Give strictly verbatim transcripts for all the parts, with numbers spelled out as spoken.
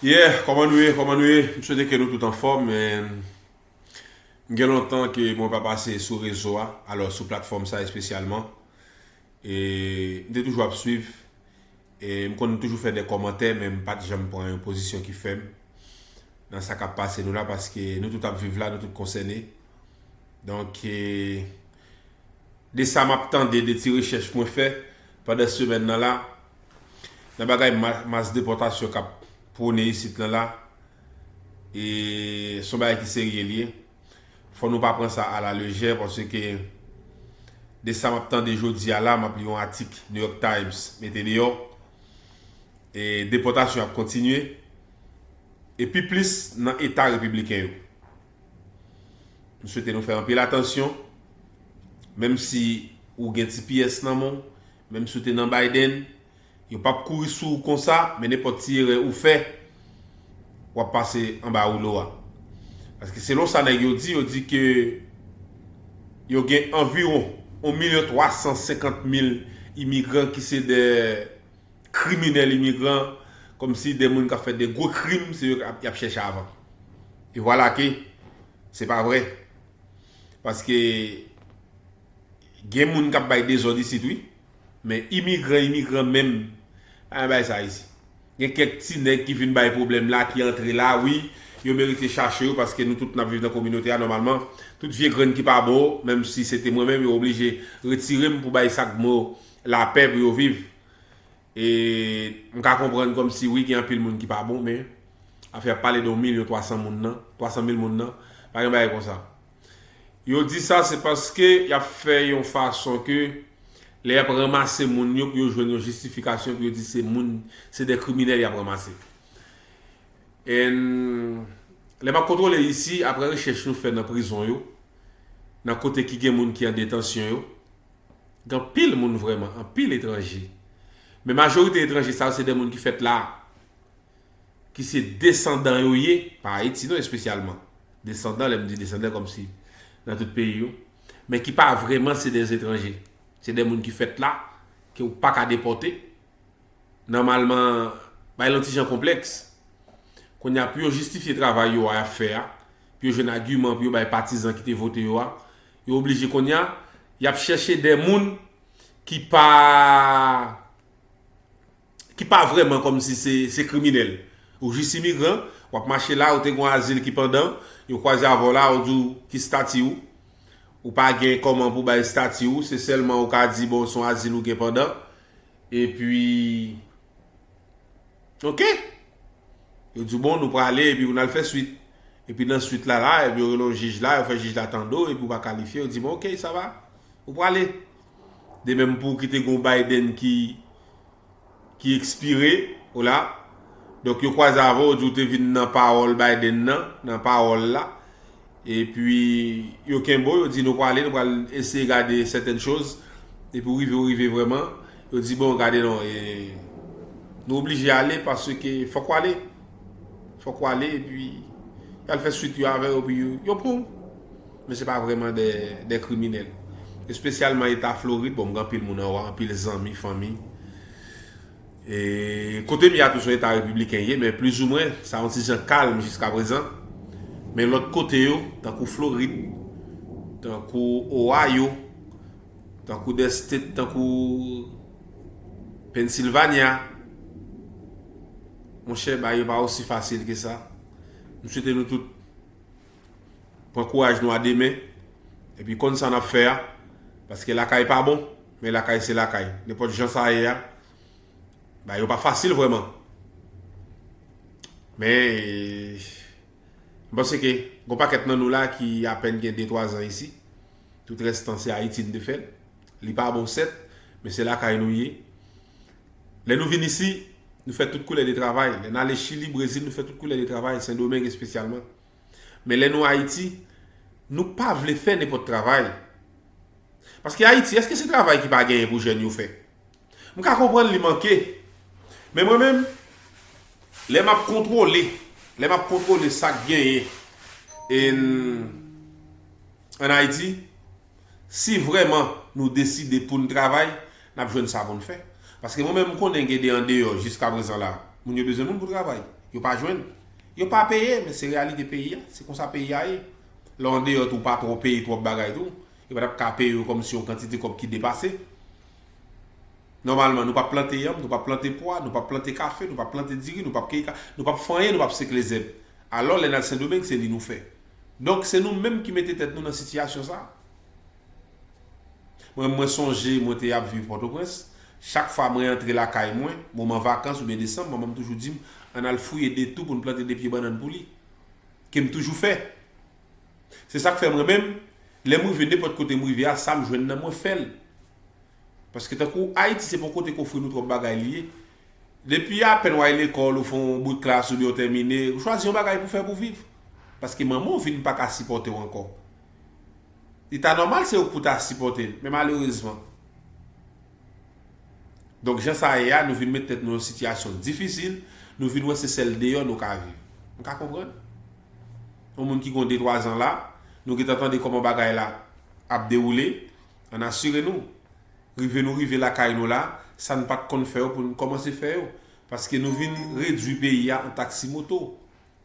Yeah, kòman nou ye? Kòman nou ye? M swete ke nou tout anfòm. Men, m gen lontan ke mwen pa pase sou rezo a, alò sou platfòm sa espesyalman. E m te toujou ap swiv. E m konn toujou fè de kòmantè, men m pa t janm pran yon pozisyon ki fèm nan sa k ap pase nou la, paske nou tout ap viv la, nou tout konsène. Donk, e, de sa m ap tande, de ti rechèch mwen fè pandan semèn nan la, nan bagay ma-, mas depòtasyon k ap pwone isit lan la, e se yon bagay ki serye l ye. Fò nou pa pran sa alalejè, paske de sa m ap tande jodi a la, m ap li yon atik New York Times mete deyò, e depòtasyon ap kontinye, e pi plis nan eta repibliken yo. M swete nou fè anpil atansyon, menm si ou gen T P S nan men w, menm si w te nan Biden, yo p ap kouri sou ou konsa, men nenpòt ti erè ou fè, w ap pase anba woulo a. Paske selon sa nèg yo di, yo di ke yo gen anviwon yon milyon twa san senkant mil imigran ki se de kriminèl imigran, kòmsi de moun k ap fè de gwo krim, se yo y ap, y ap chèche avan. E vwala ke se pa vre. Paske gen moun k ap bay dezòd isit, wi. Men imigran, imigran menm, pa gen bagay sa isi. Gen kèk ti nèg ki vin bay pwoblèm la, ki antre la, wi. Yo merite chache yo, paske nou tout n ap viv nan kominote a nòmalman. Tout vye grenn ki pa bon, menm si se te mwen menm, yo oblije retire m pou bay sa k mo lapè pou yo viv. E m ka konprann kòmsi, wi, gen anpil moun ki pa bon, men afè ap pale de yon milyon twa san moun nan, twa san mil moun nan, pa gen bagay konsa. Yo di sa, se paske y ap fè yon fason ke lè y ap ranmase moun yo, pou yo jwenn yon jistifikasyon, pou yo di se moun, se de kriminèl y ap ranmase. And lè m ap kontwole isi, apre rechèch nou fè nan prizon yo, nan kote ki gen moun ki an detansyon yo, gen anpil moun vrèman, anpil etranje. Men majorite etranje sa yo, se de moun ki fèt la, ki se desandan yo ye, pa Ayiti non espesyalman. Desandan, lè m di desandan, kòmsi nan tout peyi yo, men ki pa vrèman se de etranje. Se de moun ki fèt la, ke ou pa ka depòte. Nòmalman, bay l yon ti jan konplèks. Kounye a, pou yo jistifye travay yo a y ap fè a, pou yo jwenn agiman pou yo bay patizan ki te vote yo a, yo oblije kounye a, y ap chèche de moun ki pa, ki pa vrèman kòmsi se, se kriminèl. Ou jis imigran, w ap mache la, ou te gen yon azil ki pandan, yo kwaze avè w la, yo di w ki estati w, ou pa gen kòman pou bay estati w, se sèlman ou ka di, bon, se yon azil ou gen pandan, epi, oke. Yo di w, bon, nou prale, epi pou n al fè swit. Epi nan swit la, la, epi yo rele yon jij la, yo fè jij la tande w, epi ou pa kalifye, yo di, bon, oke, sa va, ou prale. De menm pou w ki te gen yon Biden ki, ki ekspire, ou la. Donk, yo kwaze avè w, yo di w te vin nan pawòl Biden nan, nan pawòl la. Epi, yo kenbe w, yo di nou prale, nou pral eseye gade sètèn choz. Epi, ou rive, ou rive vrèman. Yo di, bon, gade non, e, nou oblije ale paske fòk w ale. Fòk w ale, epi, y al fè swit yo avè w, epi yo, yo pran w. Men se pa vrèman de, de kriminèl. Espesyalman eta Florid, bon, m gen anpil moun anwo a, anpil zanmi, fanmi. E kote m ye a tou se yon eta repibliken ye, men plizoumwen, sa yon ti jan kalm jiskaprezan. Men lòt kote yo, tankou Florid, tankou Ohio, tankou de state, tankou Pennsylvania, monchè, bagay yo pa osi fasil ke sa. M swete nou tout pran kouraj nou a de men, epi konn sa n ap fè a, paske lakay pa bon, men lakay se lakay. Nenpòt jan sa ye a, bagay yo pa fasil vrèman. Men, e, m panse ke gon pakèt nan nou la ki apèn gen de twa zan isi. Tout rèstan se Ayiti n te fè l. Li pa bon sèt, men se lakay nou ye. Lè nou vin isi, nou fè tout koulè de travay. Lè n ale Chili, Brezil, nou fè tout koulè de travay, Sendomeng espesyalman. Men lè nou Ayiti, nou pa vle fè nenpòt travay. Paske Ayiti, èske se travay ki pa genyen pou jèn yo fè? M ka konprann li manke. Men mwen menm, lè m ap kontwole, lè m ap kontwole sa k genyen, e, ann Ayiti, si vrèman nou deside pou n travay, n ap jwenn sa pou n fè. Paske mwen menm, m konnen gen de andeyò jiskaprezan la. Moun yo bezwen moun pou travay. Yo pa jwenn. Yo pa peye, men se reyalite peyi a. Se konsa peyi a ye. Lè w andeyò tou, ou pa twò peye twòp bagay tou. Yo pa t ap ka peye yo kòmsi yon kantite kòb ki depase. Nòmalman, nou p ap plante yanm, nou p ap plante pwa, nou p ap plante kafe, nou p ap plante diri, nou p ap keyi ka, nou p ap fè anyen, nou p ap sekle zèb. Alò, lè n al Sendomeng, se li nou fè. Donk, se nou menm ki mete tèt nou nan sitiyasyon sa a. Mwen, mwen sonje, mwen te ap viv Pòtoprens. Chak fwa mwen antre lakay mwen, moman vakans oubyen desanm, manman m toujou di m, ann al fouye de twou pou n plante de pye bannann pou li. Ke m toujou fè. Se sa k fè mwen menm, lè m rive nenpòt kote m rive a, sa m jwenn nan mwen fè l. Paske tankou Ayiti se pa yon kote k ofri nou twòp bagay li ye. Depi apèn w al lekòl, ou fè yon bout klas oubyen w tèmine, ou chwazi yon bagay pou fè pou viv. Paske manman w vin pa ka sipòte w ankò. Li ta nòmal se ou k pou ta sipòte l, men malerezman. Donk, jan sa ye a, nou vin met tèt nou nan sitiyasyon difisil, nou vin wè se sèl deyò nou ka viv. Nou ka konprann? Yon moun ki gon de twa zan la, nou gentan tande kòman bagay la ap dewoule, ann asire nou. Rive nou rive lakay nou la, sa n pa t konn fè yo pou n kòmanse fè yo. Paske nou vin redui peyi a an taksi moto.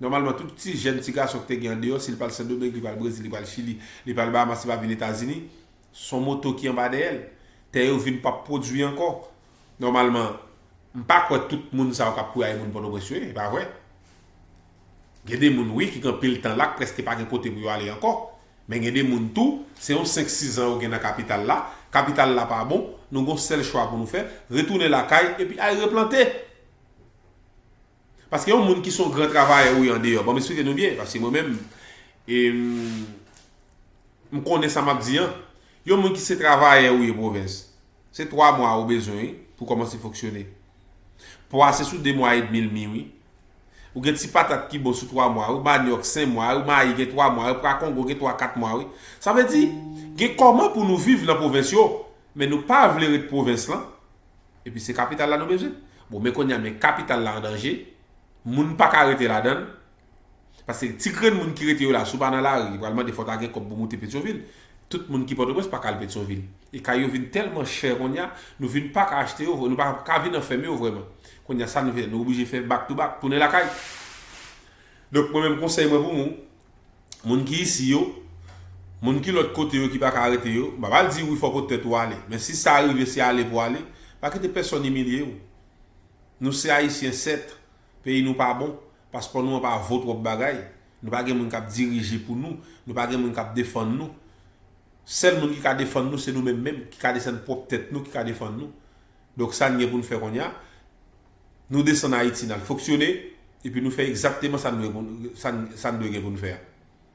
Nòmalman, tout ti jèn ti gason ki te gen andeyò, si l pral Sendomeng, li pral Brezil, li pral Chili, li pral Bahamas, li pa vin Etazini, s on moto ki anba dèyè l. Tè yo vin p ap pwodui ankò. Nòmalman, m pa kwè tout moun sa yo k ap kouyaye moun Pòtoprens yo ye, e pa vre. Gen de moun, wi, ki gen anpil tan la, k prèske pa gen kote pou yo ale ankò. Men gen de moun tou, se yon senk sis zan yo gen nan kapital la. Kapital la pa bon, nou gon sèl chwa pou nou fè, retounen lakay epi al replante. Paske yon moun ki se yon gran travayè ou ye andeyò, ban m eksplike nou byen, paske mwen menm, e, m, m konnen sa m ap di an. Yon moun ki se travayè ou ye pwovens, se twa mwa ou bezwen, wi, pou kòmanse fonksyone. Pwa se sou de mwa edmi l mi, wi. Ou gen ti patat ki bon sou twa mwa, wi, manyòk, senk mwa, wi, mayi gen twa mwa, wi, pwa kongo gen twa, kat mwa, wi. Sa vle di, gen kòman pou nou viv nan pwovens yo, men nou pa vle ret pwovens lan. Epi se kapital la nou bezwen. Bon, men kounye a, men kapital la an danje. Moun pa ka rete ladan l. Paske ti grenn moun ki rete yo la, si w pa nan lari, yo pral mande fò w ta gen kòb pou moute Petyonvil. Tout moun ki Pòtoprens pa ka al Petyonvil. E kay yo vin tèlman chè kounye a, nou vin pa ka achte yo, nou pa ka vin anfème yo vrèman. Kounye a, sa nou fè, nou oblije fè back to back, tounen lakay. Donk, mwen menm, konsèy mwen pou moun, moun ki isi yo, moun ki lòt kote yo ki pa ka rete yo, m pa pral di wi fò w pot tèt ou ale. Men si sa rive, se ale pou ale, pa kite pèsonn imilye w. Nou se Ayisyen, sèt, peyi nou pa bon, paspò nou an pa vo twòp bagay. Nou pa gen moun k ap dirije pou nou, nou pa gen moun k ap defann nou. Sèl moun ki ka defann nou, se nou menm menm, ki ka desann pwòp tèt nou, ki ka defann nou. Donk, sa n gen pou n fè kounye a, nou desann Ayiti, n al fonksyone, epi nou fè egzakteman sa n dwe pou n, sa n, sa n dwe gen pou n fè a.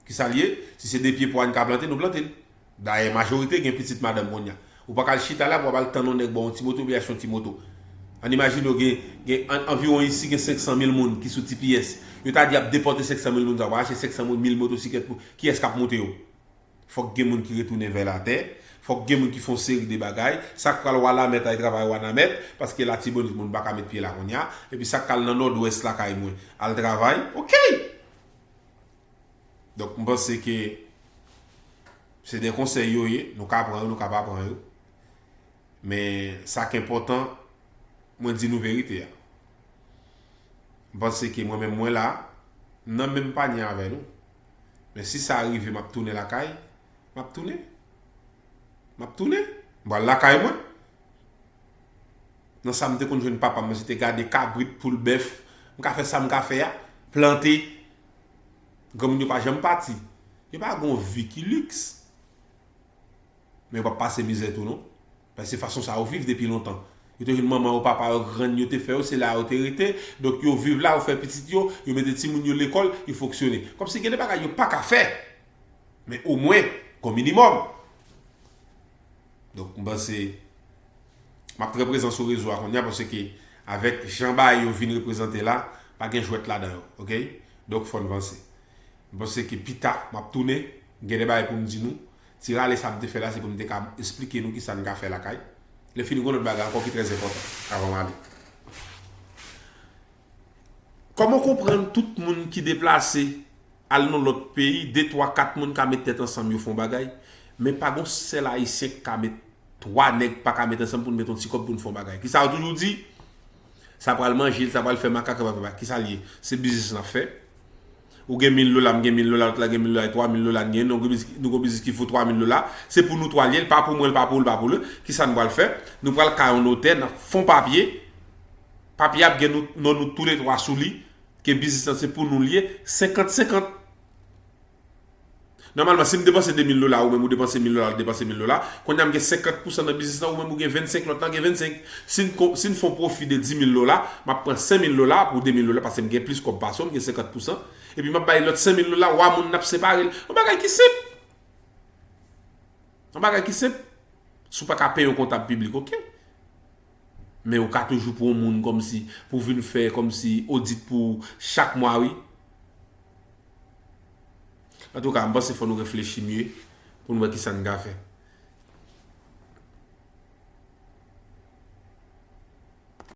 Kisa l ye? Si se de pye pwa n ka plante, nou plante l. Dayè, majorite gen pitit madanm kounye a. Ou pa ka al chita la pou w ap al tann yon nèg ba w yon ti moto oubyen achte yon ti moto. Ann imajine w gen, gen an, anviwon isi gen senk san mil moun ki sou T P S. Yo ta di y ap depòte senk san mil moun sa yo, w ap achte senk san mil motosiklèt pou kiyès k ap monte yo? Fòk gen moun ki retounen vè latè. Fòk gen moun ki fè yon seri de bagay. Sa k pral Wanament al travay Wanament, paske Latibonit moun pa ka met pye la kounye a. Epi sa k al nan Nòdwès lakay mwen al travay, oke! Donk, m panse ke se de konsèy yo ye, nou ka pran yo, nou ka pa pran yo. Men sa k enpòtan, mwen di nou verite a. M panse ke mwen menm mwen la, m nan menm panye avè nou. Men si sa rive, m ap tounen lakay, m ap tounen. M ap tounen. M pral lakay mwen. Nan sa m te konn jwenn papa m, mwen se te gade kabrit, poul, bèf. M ka fè sa m ka fè a, plante. Granmoun yo pa janm pati. Yo pa gen yon vi ki liks. Men yo p ap pase mizè tou non. Paske se fason sa yo viv depi lontan. Yo te jwenn manman yo, papa yo, grann yo te fè yo, se la yo te rete. Donk yo viv la, yo fè pitit yo, yo mete timoun yo lekòl, yo fonksyone. Kòmsi gen de bagay yo pa ka fè. Men omwen, gon minimòm. Donk, m panse, m ap trè prezan sou rezo a kounye a, paske avèk jan bagay yo vin reprezante la, pa gen jwèt ladan yo, oke? Donk, fò n vanse. M panse ke pita, m ap tounen, gen de bagay pou m di nou. Ti rale sa m te fè la, se pou m te ka esplike nou kisa n ka fè lakay. Lè fini, gen yon lòt bagay ankò ki trè enpòtan, avan m ale. Kòman konprann tout moun ki deplase al nan lòt peyi, de, twa, kat moun ka met tèt ansanm, yo fè yon bagay, men pa gon sèl Ayisyen k ka met, twa nèg pa ka met ansanm pou n met yon ti kòb pou n fè yon bagay. Kisa yo toujou di? Sa pral manje l, sa pral fè makak, pa, pa, pa. Kisa l ye? Se biznis n ap fè. Ou gen mil dola, m gen mil dola, lòt la gen mil dola, e twa mil dola n gen. Nou gen biznis, nou gen biznis ki vo twa mil dola. Se pou nou twa l ye, l pa pou mwen, l pa pou ou, l pa pou li. Kisa n pral fè? Nou pral kay yon notè, n ap fè yon papye. Papye a ap gen nou, non nou toulètwa sou li. Ke biznis lan se pou nou l ye, senkant senkant. Nòmalman, si m depanse de mil dola, ou menm ou depanse mil dola, ou depanse mil dola, kounye a m gen senkant pousan nan biznis lan, ou menm ou gen vennsenk, lòt lan gen vennsenk. Si n, ko- si n fè yon pwofi de di mil dola, m ap pran senk mil dola pou de mil dola, paske m gen plis kòb pase w, m gen senkant pousan. Epi m ap bay lòt senk mil dola, w a moun n ap separe l. Yon bagay ki senp. Yon bagay ki senp. Si w pa ka peye yon kontab piblik, oke. Men ou ka toujou pran yon moun kòmsi, pou vin fè kòmsi odit pou chak mwa, wi. Antouka, m panse fò nou reflechi mye pou n wè kisa n ka fè.